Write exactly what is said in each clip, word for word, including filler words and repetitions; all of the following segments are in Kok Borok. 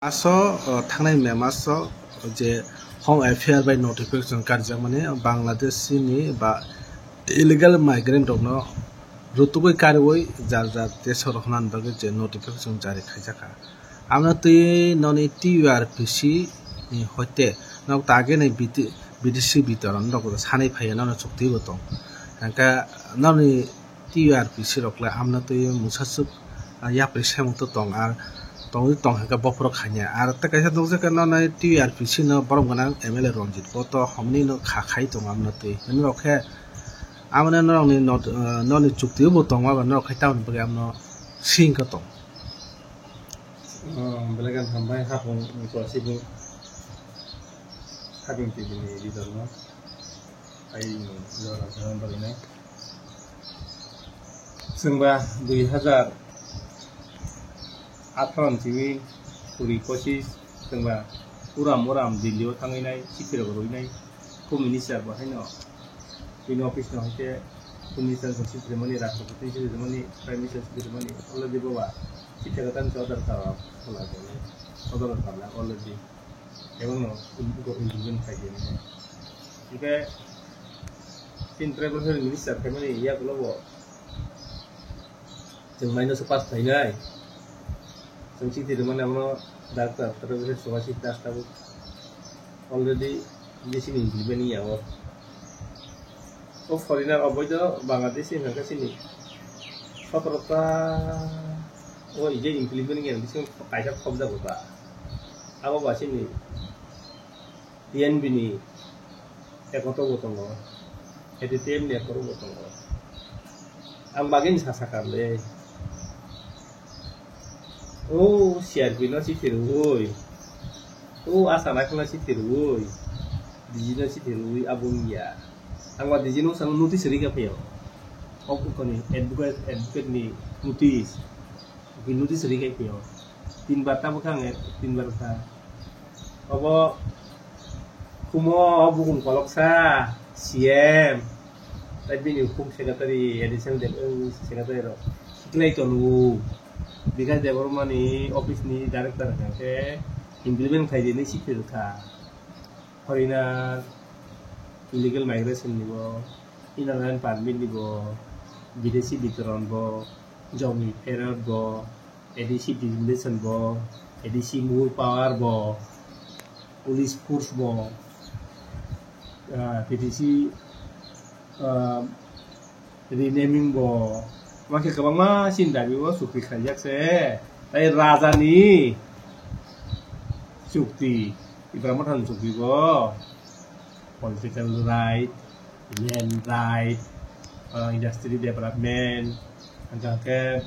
Aso, o, thangnai May maso je Home Affair bai notification karjakmani Bangladesh ni ba illegal migrant rokno rutugwi kariwi jar jar desh o rohornani bagwi je notification jari khaijakha. Amno twi noni T U R P C ni hoite nok ta agini B T, B D C bitoron rok sanai phaiya nono chukti bo tong. Hingkhe noni T U R P C rok le amno twi mungsa swk, ah, yapri semung to tong, ar tongwi tong hingkhe bophoro khanya. Ar tei kaisa nukjakha nono T U R P C no borom gwnang M L A Ranjit bo to homni no kha khai tongo amno twi. Hwnwi rok khe amone norokni not, ah, noni chukti bo tongma ba norok khai tamoni bagwi amno singkha tong. Oh, belai khe hambai hapung, chwla sibung, hapung tibini leader no. Ai, jora jora bagwi nai. Chwngba dui hazar atharo ni simi kuri pochis chwngba uram uram Delhi o thangwi nai, chithi rok rwi nai, Home Minister bo haino bini office no hai khe Home Minister bo chithi rwmani, Rashtrapati chithi rwmani, Prime Minister chithi rwmani, already boba chithi rwkha tani order ka, order ka already. Ebong no implement khai di. Hingkhe chini tribal health minister khaimani yagulo bo chwng minus o pass khainai. Chwng chithi rwmani abono Doctor Tribal Health Subhashish Das tabuk already D C ni implement wngya o. O foreigner oboido Bangladeshi hwnkha chini sotoro ta o ije implement wngya bisingo kaisa khobjago ta. Abo ba chini T N B ni ekoto bo tongo, A D T M ni ekoto bo tongo. Ang bagwi ni sa sakha le. O C R P no chithi rwui, o Asa Naikol no chithi rwui, D G no chithi rwui abo wngya. Ang ba D G no swkang notice rwui kha phaio. O koni advocate, advocate ni notice. Bini notice rwui kha phaio. Tin bar ta bwkha ang, tin bar wngkha. Obo Khumo o bukung koloksa C M, tai bini home secretary, additional de-, secretary rok khiklai tongo. Bikash Debbarma ni office ni director hwnkhe implement khlai di hinwi chithi rwkha. Foreigner, illegal migration ni bo, inner line permit ni bo, bidesi bitoron bo, jomi pherot bo, A D C designation bo, A D C mood power bo, police force bo, ah, P T C, ah, renaming bo, ma khe kwbangma chini dabi o chukti khlaijak se. Tai raja ni chukti, Tipra Motha ni chukti bo, political right, land right, ah, industry development, hingkha khe,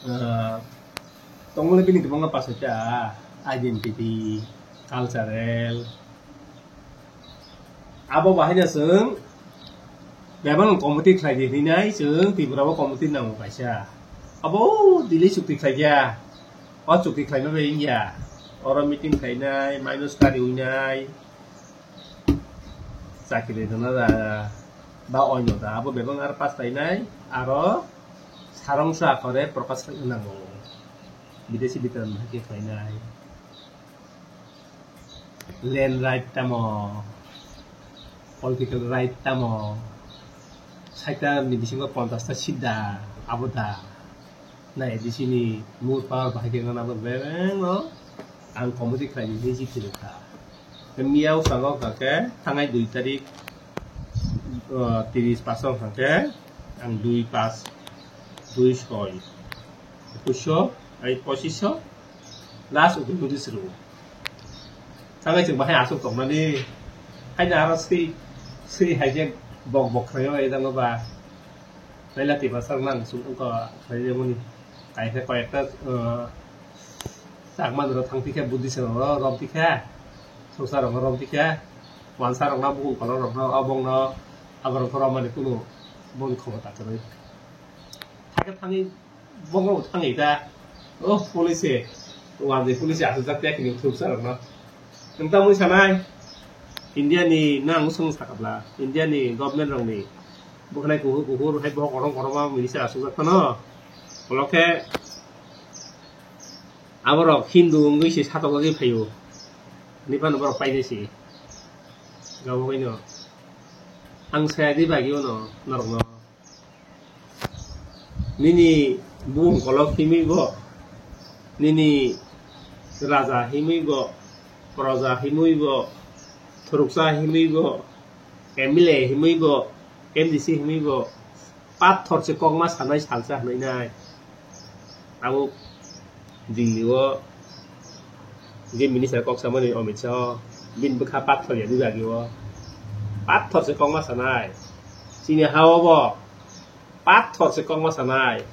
ah, tongmani bini kwbangma pasaita, identity, cultural. Abo bahaino chwng bebak committee khlai di hinwi nai, chwng Tripura o committee nango kaisa. Abo Delhi chukti khlai kha, o chukti khlaima bai wngya. Oro meeting khlainai, minus kari wngnai. Chakri rwna da, ba oino da, abo bebak aro pass khlainai, aro sarongsa kore prokash khlaina nango. Bidesi bitoron hai khe khlainai. Land right tamo, political right tamo, saita ni bisingo ponchash ta seat da, abo da. Na A D C ni mood power bahai khe wngna abo bebak no ang committee khlai di hinwi chithi rwkha. Tei miya o salo wngkha khe thangnai dui tarik, o, tris paso wngkha khe ang dui pas, dui soi, ekush so, ai pochis so, last ukuluk di srw. Thangnai chwng bahai aswk tongnani, haino aro swi, swi hai khe bok bok khlai o, ai jalo ba. Laila Tiprasa rok nang sung wngkha khlai remani. Kaisa koyekta, uh, Chakma rok thang tikha, Buddhist rok rom tikha, Chungsa rok rom tikha, Wansa rok no, bukung kolok rok no, abong no, aborok romani kunu boni khomota kwrwi. Thangkhe thangwi Bongno thangwi ta. Oh, police. Wadi police aswk jak ya kini thupsa rokno. Nwng tamwi sanai? India ni nang swng sakabla. India ni government rokni bwkhanai kuhur kuhur hai bohok korom korom ma minister aswk jak phano. Kolok khe Aborok Hindu wngwi se satokjagwi phaio. Hwnwi phano borok painai se. Gabo kaino. Ang saya di bagwi ono norokno. Nini bumung kolok himwi bo, nini raja himwi bo, proja himwi bo, thuruksa himwi bo, M L A himwi bo, M D C himwi bo, pathor se kokma sanai salsa hwnwi nai. Abo Delhi o je minister kok samani Amit Shah o, bini bwkha pathor ya di bagwi o. Pathor se kokma sanai. Chini ha o bo pathor se kokma sanai.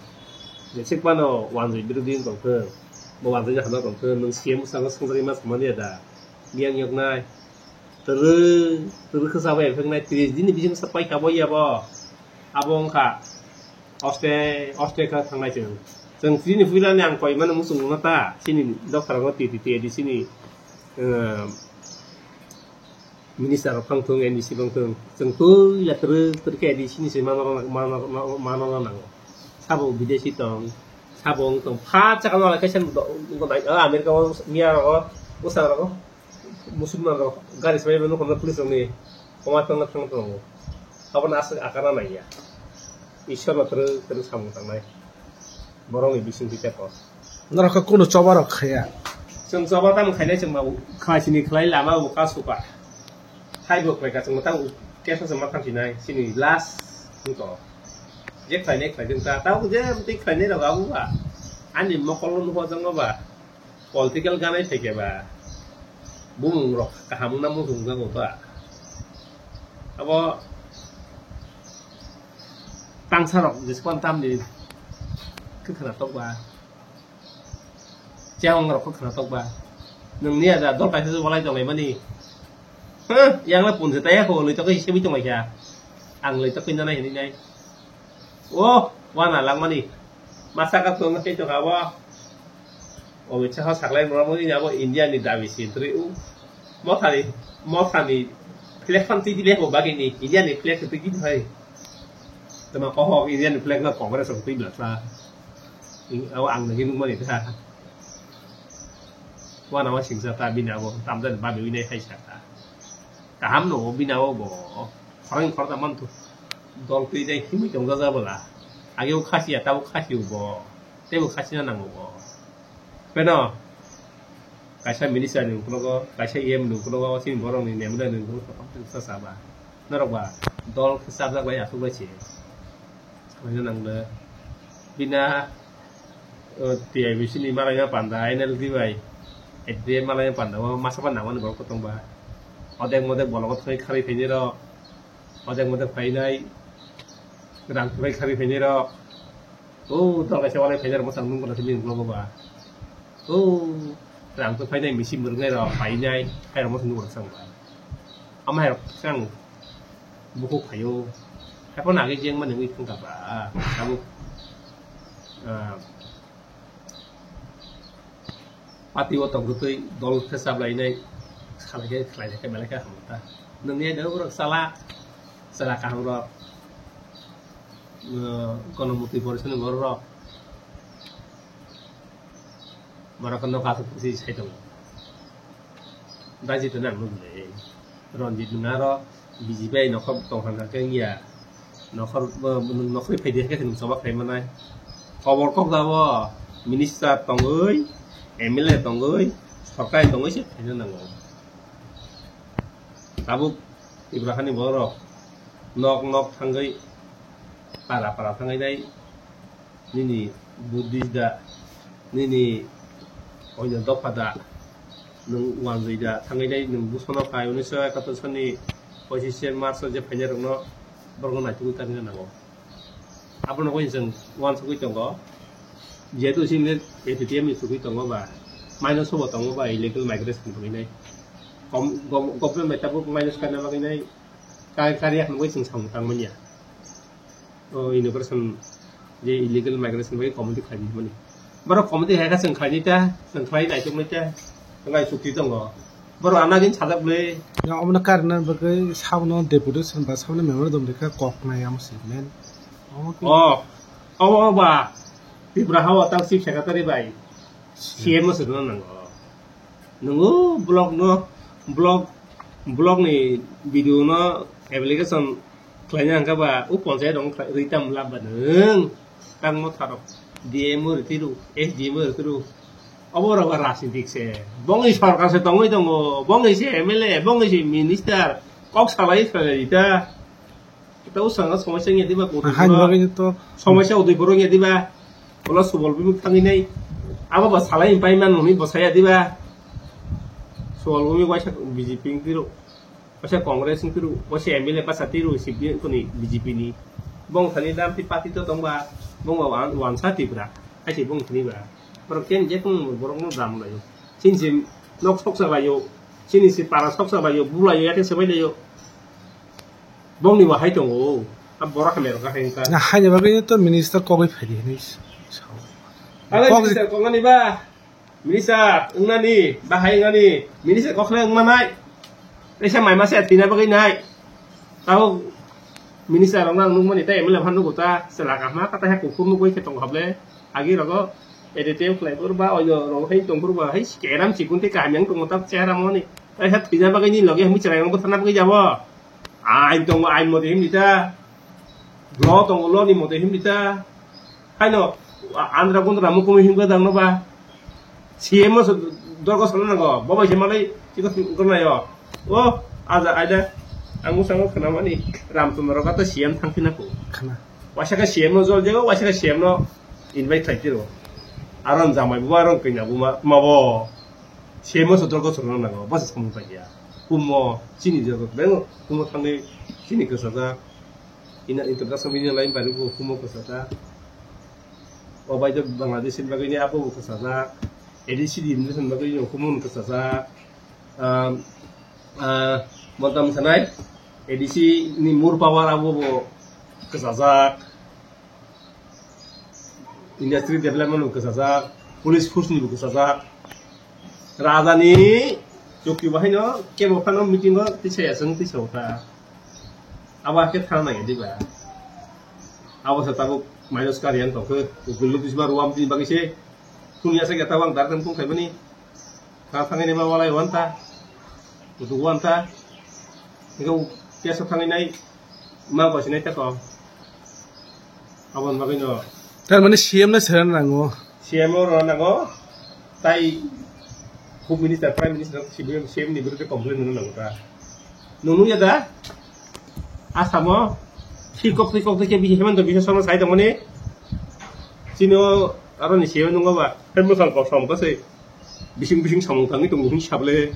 Jesik mano wanjui birodhi wng tong thung. Bo wanjui jahano tong thung. Nwng C M bwskango swngjagwi ma samani ya da. Biyang yoknai. Twrwi, twrwi khwsa bai pheknai. Tris dini bising sa pai kabo ya bo. Abo wngkha. Oste, oste kha thangnai chwng. Chwng chini puila ni ang koi mano muchung no ta. Chini doctor no ti ti ti di chini, eh, minister rok phang thung, M D C phang thung. Chwng puila twrwi, twrwi khe di chini se mano, mano, mano, mano nango. Sabo bidesi tong, sabo wng tong. Pha chaka no kaisa do, do, America o, miya rogo, usa rogo. Musulman rok gari swbai mano kono police rok ni koma tongna thang tongo. Abo no aswk akana naiya. Ishwar no twrwk twrwk samung tangnai. Borok ni bising twi tei kok. Norok khe kunu choba rok khaya. Chwng choba tamo khainai chwng ma khlai sini khlai lama bo ka supa. Hai bo khlai ka chwng ma tamo keso chwng ma thang sinai sini last wngko. Je khlainai khlai jwng ta tamo je twi khlainai rok abo ba. Ani mokol no nuhajak no ba. Political ganai phaikhe ba bumung rok kaham wngna muchung jago ba. Abo tangsa rok jesukan tamni khe khwna tok ba. Chewang rok khe khwna tok ba. Nwng niya da dol kaisa se walai tonglaimani. Huh, yang le punse taya ko loi tokoi sebi tonglaikha. Ang loi tokoi nanai hinwi nai. O, wana langmani. Masa ka tong tei tong abo. O bicha ho saklai mora mori abo India ni dabi sintri u. Mothani, mothani flag phan twi dile bo bagini India ni flag twi git hai. Tama ko ho India ni flag na Congress twi bla sa. Abo ang nagi nung mani ta. Wana wa singsa ta bini abo tamjani babi winai hai sa ta. Kaham no bini abo bo. Khorang khorda mantu. Dol twi dai himwi tong jaja bwla. Age o khasi ya, tabo khasi o bo. Tebo khasi na nango bo. Beno. Kaisa minister ni uklogo, kaisa E M ni uklogo, chini borok ni M L A ni uklogo, sa sa ba. Norok ba dol khe chapjak bai asuk bai se. Khaina nang le. Bina, o, T I B C ni malaina panda, N L D bai, F D I malaina panda, o masa panda mani borok tong ba. Odek modek bologo thangwi kharwi phaini rok, odek modek phainai, rang thumai kharwi phaini rok. O, dol kaisa walai phainai rok mwchang nung bola thangwi nung bola ba. O, rang thum phainai misi mwrwngnai rok phainai, hai rok mwchang nung bola thang ba. Ama hai rok thang. Bukhuk phaio. Haiphano age jeng mani wngwi thangkha ba. Tabuk, ah, party o tongtwtwi dol khe chaplainai salai khe khlai khe belai khe hamkha. Nungni ede borok chala, chwla kaham rok, ah, Ganamurti Porishad ni borok rok. Borok no kasu kusi sai tongo. Dajito nang nukle. Ranjit nung aro B J P bai nokhor tongthang kha khe wngya. Nokhor, bo, bo, nung nokhorwi phaidi khe nwng choba khlai manai. Khobor kok da bo minister tongwi, M L A tongwi, sorkari tongwi se phaina nango. Tabuk Tipra hani borok nok nok thangwi, para para thangwi nai. Nini Buddhist da, nini oino dopha da, nwng wanjwi da, thangwi nai nwng busono phai, unnish ekattor sani pochishe March o je phainai rokno borokno naitugwi karina nango. Abono koi chwng wansugwi tongo, jehetu chini A P T M ni sugwi tongo ba, minus o bo tongo ba, illegal migration wngwi nai. Kom-, gom-, government bai tabuk minus karina bagwi nai, kar-, karya hwnwi chwng samung tangmanya. O immigration je illegal migration bai committee khlai di mani. Borok committee hai kha chwng khlai di ta, chwng khlai nai chwng nai ta, ngai chukti tongo. Borok anagin sajak le. Ya, omo karna bagwi sabono deputation ba sabono memorandum rikha kok nai amo sini men. Omo ki- O, omo ba Tripura hao tang chief secretary bai. C M no swrwngna nango. Nwngo block no, block, block ni B D O no application khlaina hwnkha ba, o panchayat rok rwi tam lab ba nwng. Tang motha rok D M o rw tiro, S D M o rw tiro. Obo rok ba rajnitik se. Bongni sorkar se tongwi tongo, bongni se M L A, bongni se minister. Kok salai salai rita. Kita usanga somosya wngya diba, Hai Udaipur bagwi to. Somosya Udaipur wngya diba. Bola Subal Bhumik thangwi nai. Abo ba salai pai man hwnwi bosaya diba. Subal Bhumik waisa B J P wng tiro. Waisa Congress wng tiro. Waisa M L A basa tiro C P M koni B J P ni. Bong thani dam ti party to tongba. Bong ba wan, wansa Tripura. Hai se bong thani ba. Borok ken je kung borok no dam layo. Chini se nok sok sa layo. Chini se para sok sa layo. Bulayo yate sebai layo. Bongni bo hai tongo, a borok hamya rok hai wngkha. Na haini bagwi to minister kogwi phaidi hinwi s-, sao. Aro Kok- minister kok nani ba? Minister wngnani, ba hai wngnani, minister kok khlai wngma nai. Teisa mai masa tina bagwi nai. Tao minister rok nang nukmani tei M L A phan nugo ta, chwla kahma kata hai kuphur nugwi khe tongo hable. Agi rogo A D T M khlai phuru ba oyo rok hai tong phuru ba hai keram chikun tei kaham yang tongo ta chehara mani. Teisa thwina bagwi ni loge himwi chwrai rok bwtharna bagwi jabo. Ain tongo, ain mote himdi ta. Law tongo, law ni mote himdi ta. Haino, a-, andra gundra mukumu himgwi dangno ba. C M o se dorgo sano nango. Bo bai se malai chikon gwnai o. O, aja aida. Ang musango khwnamani Ramchandra Roy ta C M thangphina kho. Khna. Waisa khe C M no jol jago, waisa khe C M no invite khlai tiro. Aron jamai bo, aron kanya bo ma, ma bo. C M o se dorgo sano nango. Bo se samung paikya. Kummo chini jaga beng kummo thangwi chini kwchajak. Ina international media line bai bo kummo kwchajak. O bai do Bangladesh ni bagwi ni abo bo kwchajak. A D C ni bagwi ni kummo kwchajak. Um, uh, Montam sanai A D C ni more power abo bo kwchajak. Industry development bo kwchajak, police force ni bo kwchajak. Raja ni chokki bo haino kebo phano meeting o tisa ya chwng tisa o ta. Abo khe thang nai diba. Abo sa tabuk minus kari ang tokhe, ukul lu bisma ruam tin bagwi se. Thung ya sa ya tabang dar kan thung khai bani. Ka thangwi nai ma walai wanta. Kutuk wanta. Niko keso thangwi nai ma kosi nai tako. Abon bagwi no. Tar mane C M no sera nango. C M o rw nango. Tai Home Minister, Prime Minister, C M ni birude complain rw nango ta. Nunu ya da? Asamo. Thikok thikok thikhe bisi Himanta Biswa Sarma sai tongmani. Chino aro ni C M nungo ba. Hemlo sang kok som kase. Bising bising samung tangwi tongo hin sable.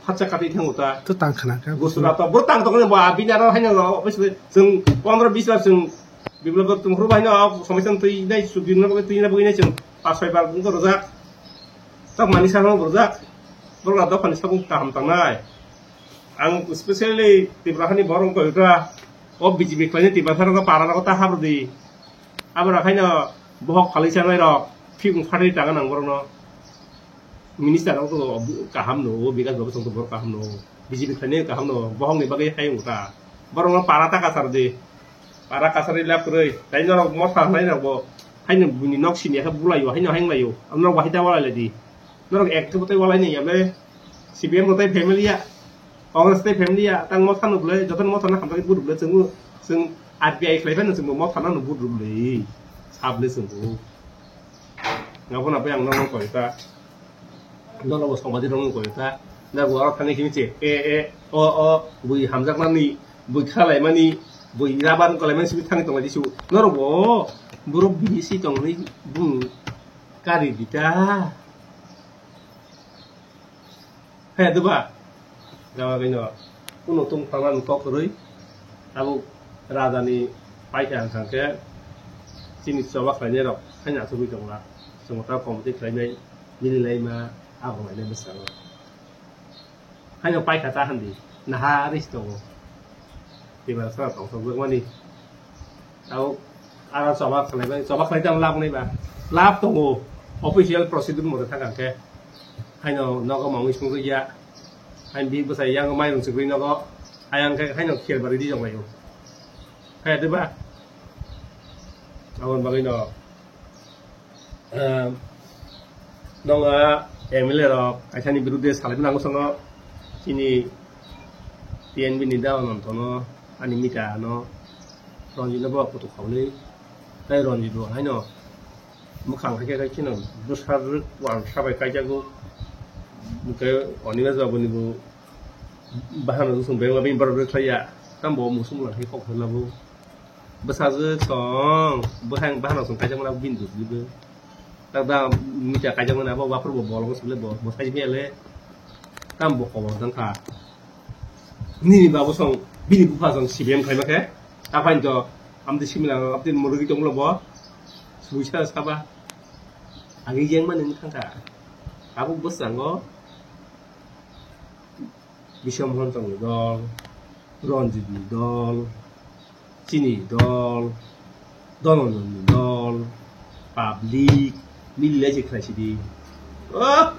Phatsa kati thango ta. To tang khna kha. Gusura to bro tang tong ba bini aro haino office le chwng pondro bis bar chwng biblog tum hru ba haino somai chwng twi nai su din na twi na bagwi nai chwng pas soi bar bung rojak. Tak mani sa rojak. Bro la dophani sabung kaham tangnai. Ang specially Tripura hani borok ko ita o B J P khlaini Tripura saro para ko ta habdi. Abra haino bohok phalai sanai rok phikung phatri tangan ang borokno. Minister rok to kaham no, Bikas Babu song to borok kaham no, B J P khlainai kaham no, bohong ni bagwi hai wngkha. Borok no para ta kasar di, para kasar di lab kwrwi, tai norok motha hnai rok bo, haino buini nok sini khe bulai o, haino haino lai o, norok bahai ta walai lai di, norok ek khe bo tai walai nai ya le, C P M bo tai family ya, Congress tai family ya, tang motha no bwlai, joto no motha no hamjagwi bud bwlai chwng, chwng R T I khlai phano chwng bo motha no bud bwlai, sable chwng bo. Nga phano bai ang nono koi ta. Nono bo songbaji rok koi ta. Na bo aro thani kini che. E, e, o, o, bui hamjakmani, bui khalaimani, bui raban kolaimani simi thani tonglai disu. Norok bo borok bini si tongni bung kari dita. He, duba. Gama gino, kuno tong thangna ni kok kwrwi. Tabuk raja ni paikha wngkha khe chini choba khlainai rok haino achugwi tongla. Chwng ta committee khlainai, mili laima, abo lainai bwskango. Haino paikha ta handi, naha ris tongo. Tiprasa tongthokjakmani. Tabuk aro choba khlaibai, choba khlai tang lab nai ba. Lab tongo, official procedure mote thang khe. Haino nogo mangwi sungjakya. Hain bi bwsai yango mairung chigwi nogo. Ayang khe haino kher bari di jonglaio. Kaya de ba? Aboni bagwi no. Ehm, Nonga M L A rok kaisani birudde salai nango songo chini T N B ni da onontono ani mita no Ranjit no bo kutuk khauli tai Ranjit bo haino mwkhang hai khe khe chino bwsarwk wal sabai kaijago hwnkhe Animesh babu ni bo bahano chwng bebak bini borok rwkhlaiya tamo bo muchung lai khe kok khe labo. Bwsajwk song, bwkhang bahano song kaijakmani abo bini duklibo. Takda mita kaijakmani abo waphar bo bolongo sole bo, bo sai miyale. Tam bo kobor dangkha. Nini babu song, bini bupha song C B M khaima khe. Taphani to, amtwi simila, amtwi murugwi tonglo bo. Suisa saba. Agi jengmani wng thangkha. Abo bwskango. Biswa Mohan Chongni dol, Ranjit ni dol, chini dol, Dhananjay ni dol, public, mili lai se khlai sidi. Oh,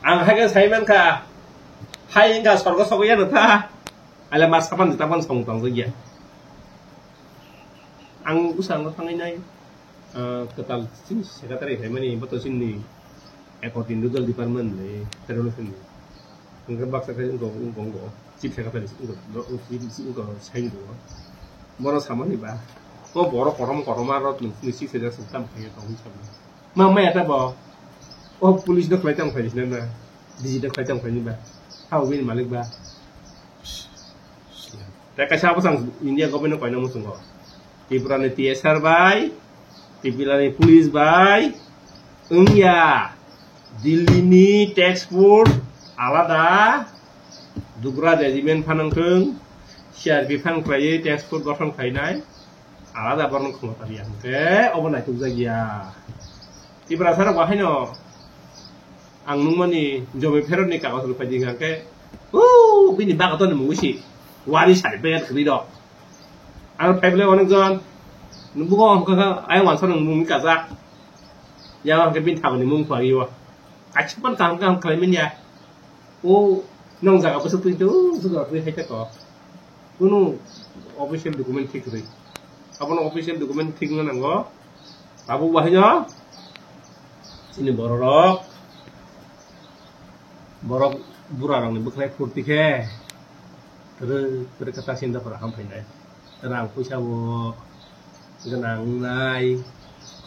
ang hai khe sai mankha, hai wngkha sorgo sogwi ano tha, ale ma sapan jita pan song tang jagya. Ang usa ang thangwi nai. Ah, kwtal chini secretary khaimani, bo to chini Accord in Rural Department ni federal ni. Hwnkhe baksa khe wngkha, wngkha, wngkha, chief secretary wngkha, wngkha, wngkha, sai wngkha. Bono samani ba, o borok korom korom aro nung chini chief secretary sam khaye tong wngkha. Ma maya ta bo, o police no khlai tong khaini na, D G no khlai tong khaini ba, ha ubini malik ba. Tei kaisa bwsang India government no koina muchungo. Tripura ni T S R bai, Tripura ni police bai, wngya. Delhi ni task force alada, Dugra regiment phanang thung, C R P phan khlaiwi task force gothon khlainai, alada borno khongo tariya hwnkhe obo naitukjakya. Tripura sarok bo haino Ang nungmani jobai pherotni kagoj rwphaidi hwnkha khe, "O, bini bagatoni mungwi si wari sari bag kwrwi rok." Ang phaible onek jon, nungbugo hwnkha khe ayang wansa nung mungwi kajak. Yang hwnkhe bini thaboni mung phaio. Kaisa phano kaham kaham khlai manya. O, nong jaga bwswk twi twi, o, jaga twi hai ta kok. Kunu official document thik kwrwi. Abono official document thik wngna nango. Tabuk bahai no chini bororok, borok burarokni bwkhlai phurti khe kwrwi kwrwi kwtal sinda phora ham phainai. Rang puisa bo gwnang wngnai,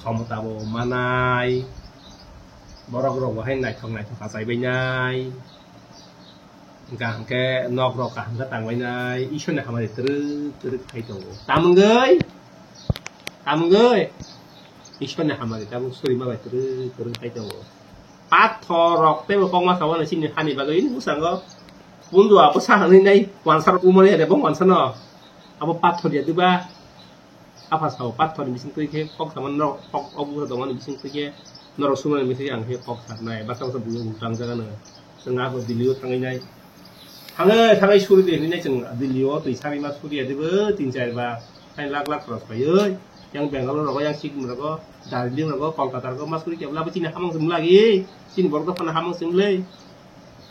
khomota bo manai, borok rok bo hai naithok naithok achai bainai. Hwnkha hwnkhe nok rok kaham khe tanglainai, Ishwrni hamari twrwk twrwk khai tongo. Tamungwi, tamungwi, Ishwrni hamari tabuk surima bai twrwk twrwk khai tongo. Pathor rok teibo kokma sao chini hani bagwi bwskango. Pundu abo sa hwnwi nai wansa rok umani rebong wansa no. Abo pathor ya diba? Apha sao, pathorni bising twi khe kok samani norok, kok o bugra tongmani bising twi khe norok sumani bising ang khe kok saknai, basa basa buino buphang jagano. Chwng abo Delhi-o thangwi nai. Thangwi, thangwi suri de hinwi nai chwng Delhi-o twi sarima suri ya dibo tin char ba. Hai lakh lakh khorok paiwi. Yang Bangalore rogo, yang Sikkim rogo, Darjeeling rogo, Kolkata rogo ma suri khe bwla bo chini hamung se mlagi. Chini borok dophano hamung se mlai.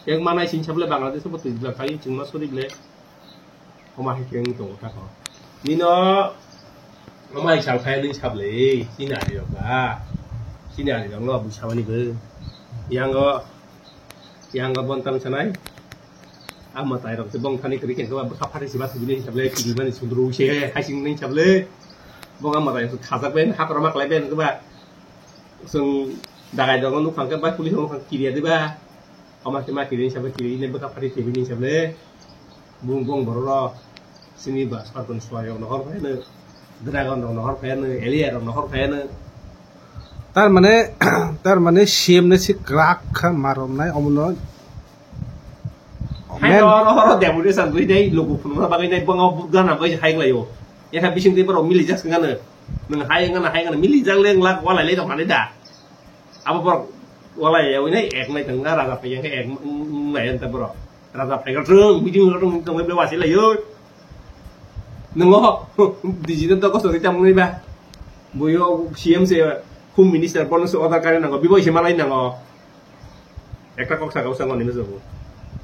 Yang manai sini sa bwle Bangladesh-o bo twi bwla khai chwng ma suri bwle. Omo hai khe wng tongo tako. Nino omo hai sal khai nwi sable, chini ari rok ba. Chini ari rok no bui samani bo. Yango, yango bon tam sanai. Ama tai rok bong thani kwrwi khe ba bwkha phari se ba sibini sable, kiri mani sundru se hai sing nwi sable. Bong ama tai khajak bai hakor ma klai bai ba. Chwng dagai dogo nukhang khe ba police nukhang kiriya diba. Omo khe ma kiri sable, kiri ne bwkha phari kiri sable. Bung bung borok rok chini ba sarkon suai rok nohor phai no, dragon rok nohor phai no, alien rok nohor phai no. Tar mane, tar mane C M ne si krak kha marom nai omono. Hai men no horo horo deputation dui dei lugu phunukna bagwi nai bongo gana bai hai glaio. Ekha bising tei borok mili jak singano. Nung hai ngana hai ngana mili jak leng lak walai lai tong mani da. Abo borok walai ya wina ek nai tong raja phai yang ek nai anta borok. Raja phai ka rung bidi rung tong be wasi lai yo. Nungo diji to kosto ri tam ngai ba. Boyo C M se home minister bono se order kare nango bibo se malai nango. Ekta kok saka usang oni mejogo.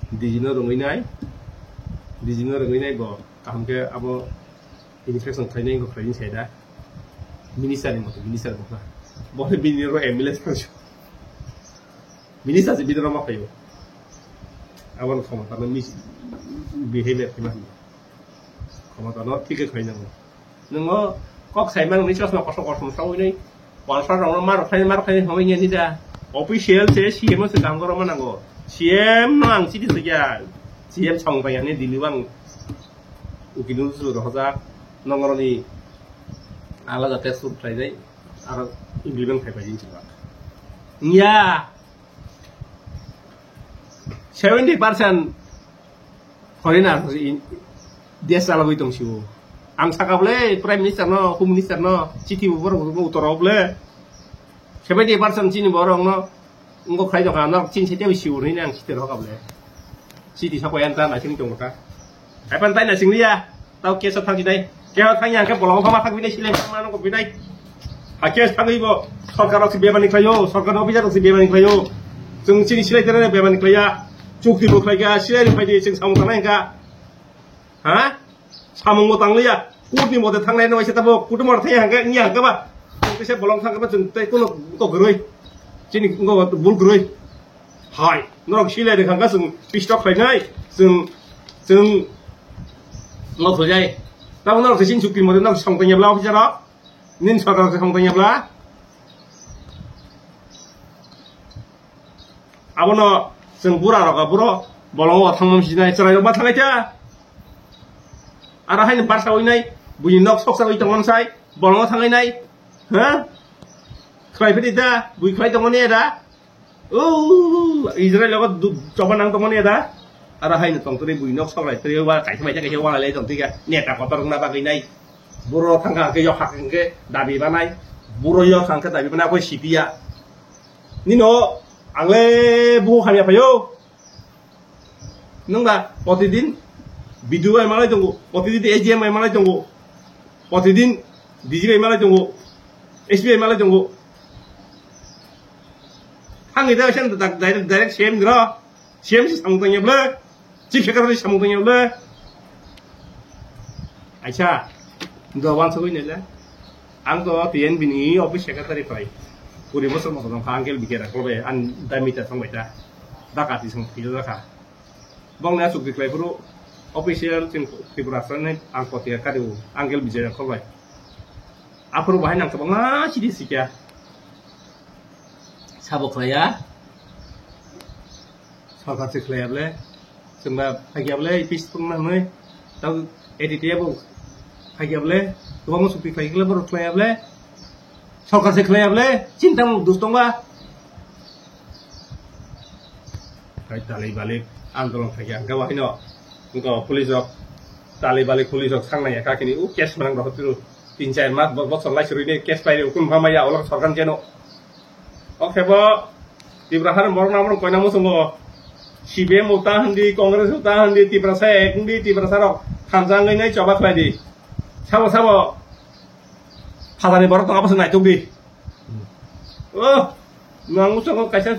Diji no rungwi nai. Diji no rungwi nai bo. Kaham khe abo inspection khainai wngkha khlaini sai da. Minister ni moto, minister bokha. Bo khe bini ro M L A thansu. Minister se bidoro ma phaio. Aboni khomota no mis-, behavior khe ma hino. Khomota no thik khe khlai nango. Nungo kok sai mang ni chosma kosom kosom sawi nai. Walsa rok no mar khai mar khai hoi ni da. Official se C M o se kam goro ma nango. C M no ang chiti se ya. C M song bai ani Delhi bang. Ukinu su rohojak. Nongoroni alada text khlai nai. Aro implement khai pai jin chibak. Nya. Seventy percent foreigner in-, desh chalogwi tong sio. Ang saka bole Prime Minister no, Home Minister no, chiti borok no utoro bole. Seventy percent chini borok no, ngo khai doka no, chin sete sio ni ang chiti roka bole. Chiti sako yan ta na chini tong ka. Epan tai na sing liya. Tao case o thang jinai. Case o thang yang khe bolong phama thang binai silai phama no binai. Ha case thangwi bo sorkar rok si bebani khlaio, sorkar officer rok si bebani khlaio. Chwng chini silai tere bebani khlaiya. Chukti bo khlai kha, silai ri phaidi chwng samung tangnai kha. Ha? Samung bo tangliya. Court ni mode thangnai no waisa tabo, court ni mode thangya hangkhe, nya hangkhe ba. Chwng kisa bolong thang khe ba chwng tei kuno kok roi. Chini ngo bul roi. Hai, norok silai ri hangkhe chwng pistok khlainai. Chwng, chwng Lok thujai. Tamo norok se sin chukti mode norok song tanya bla officer rok. Nin sorkar se song tanya bla. Abono chwng bura rok buro bolongo thangmam sinai chwrai rok ba thangai ta. Aro haino barsa oi nai buini nok soksa oi tongmam sai bolongo thangai nai. Ha? Khwlai phidi da, bui khwlai tongmani da. O Israel logo du-, choba nang tongmani da. Aro haino tongtwrwi bui nok soklai twi wa kaisa maisa kaisa wa lai tongtwi kha. Neta kotor wngna bagwi nai. Buro thangkha hwnkhe yok hak hwnkhe dabi banai. Buro yok hwnkhe dabi banai, aboni sipiya. Nino angle buho hamya phaio. Nwng ba protidin B D O bai malai tongo, protidin A G M bai malai tongo, protidin D G bai malai tongo, S P bai malai tongo. Ang ida sen direct, direct C M dro, C M si samung tanya bla, chief secretary samung tanya bla. Aisa, do wan sagoi nela. Ang to T N B ni office secretary khlai. Kuri bosor motom wngkha Uncle Bikera Kolbai, ang da meter thangbai ta. Da kati song phil jakha. Bongni aswk di khlai phuru official chwng Tripura Rajani ang kotika kari o Uncle Bikera Kolbai. Aphuru bahai nang kwbangma sidi sikya. Sabo khlaiya. Sorkar se khlaiya bole. Chwngba phaikya bole, peace tongna hwnwi. Tamo A D T F bo phaikya bole. Kwbangma chukti khlaikhe borok khlaiya bole. Sorkar se khlaiya bole. Chinta mung dus tongba. Hai talai balik andolon khaikha. Hwnkhe bo haino. Hwnkhe police rok. Talai balik police rok sangnai ya kakini. U case manang rok tiro. Tin char mas bo-, bosor lai sirui de case pairi. Ukun bhamaya olok sorkar jeno. Oke bo, Tipra har borok na borok koina muchungo. C P M uta hindi, Congress uta hindi, Tiprasa ek hindi, Tiprasa rok thansa wngwi nai choba khlai di. Sabo sabo, phatani borok tong abose naituk di. Oh, nang muchungo kaisa,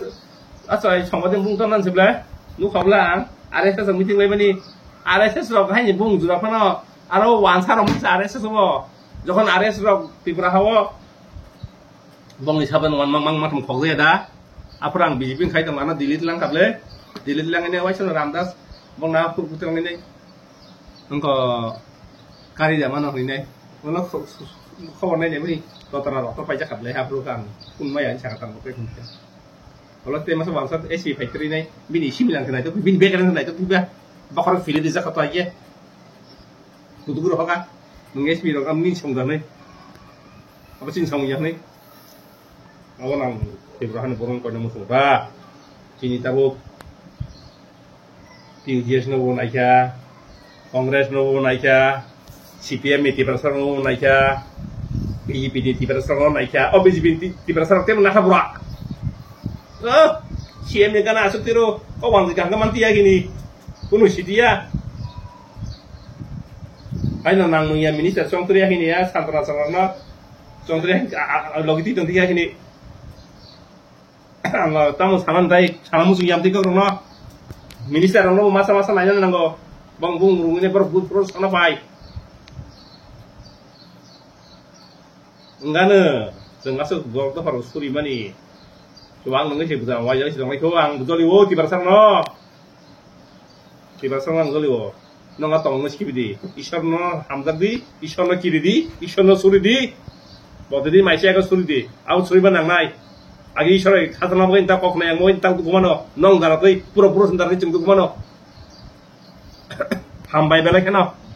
acha, songmadi bung tong nan sibla, nukha bla ang, R S S meeting laimani, R S S rok haini bung jura phano, aro wansa rok mungsa R S S bo, jokhon R S S rok Tipra hao, Bongni saban wan mang mang matham khokjaya da. Aphuru ang B J P khai tong ano delete lang kable. Delete lang ini waisa no Ramdas. Bong na phur putung ini. Engko kari da mano hini. Ono khobor nai ni bini. Totara rok to paijak kable aphuru kang. Kun maya ni saka tang ko pe kun. Olo te masa bangsa A C factory nai. Bini simi lang nai to bini beker nai to ba. Bakar fili di jaka to aye. Kudu buro hoka. Nung S P rok am ni song da nai. Abo chini samung ya nai. Abo nang Tripura hani borong koina muchung ba. Chini tabuk T U J S no bo naikha, Congress no bo naikha, C P M ni Tiprasa no bo naikha, B J P ni Tiprasa no naikha, o B J P ni Tiprasa rok temo nakha bura. Oh, C M ni gana asuk tiro, o wang jika hangka manti ya gini. Kunu sidi ya. Haino nang mung ya minister chongtri ya hini ya, santana chongna. Chongtri ya, a, a, a, logi ti tongti ya hini. Ang tamo sanan dai, sanan muchung yam ti kok rokno. Minister rokno masa masa naina nango. Bang bung rungine borok but pro sana pai. Wngano, chwng aswk borok dophano surimani. Kebo ang nungwi se bujang, waijak se tongnai kebo ang bujoli o, Tiprasa no. Tiprasa no ang joli o. Nong a tong nung sikibi di. Isor no hamjak di, Isor no kiri di, Isor no suri di. Bododi maisi aga suri di. Ang suri ba nangnai. Agi Isor hai khajana bagwi ta kok nai ang mo ta dukmano. Nong dara tei pura pura sendar ni chung dukmano. Hambai belai kheno.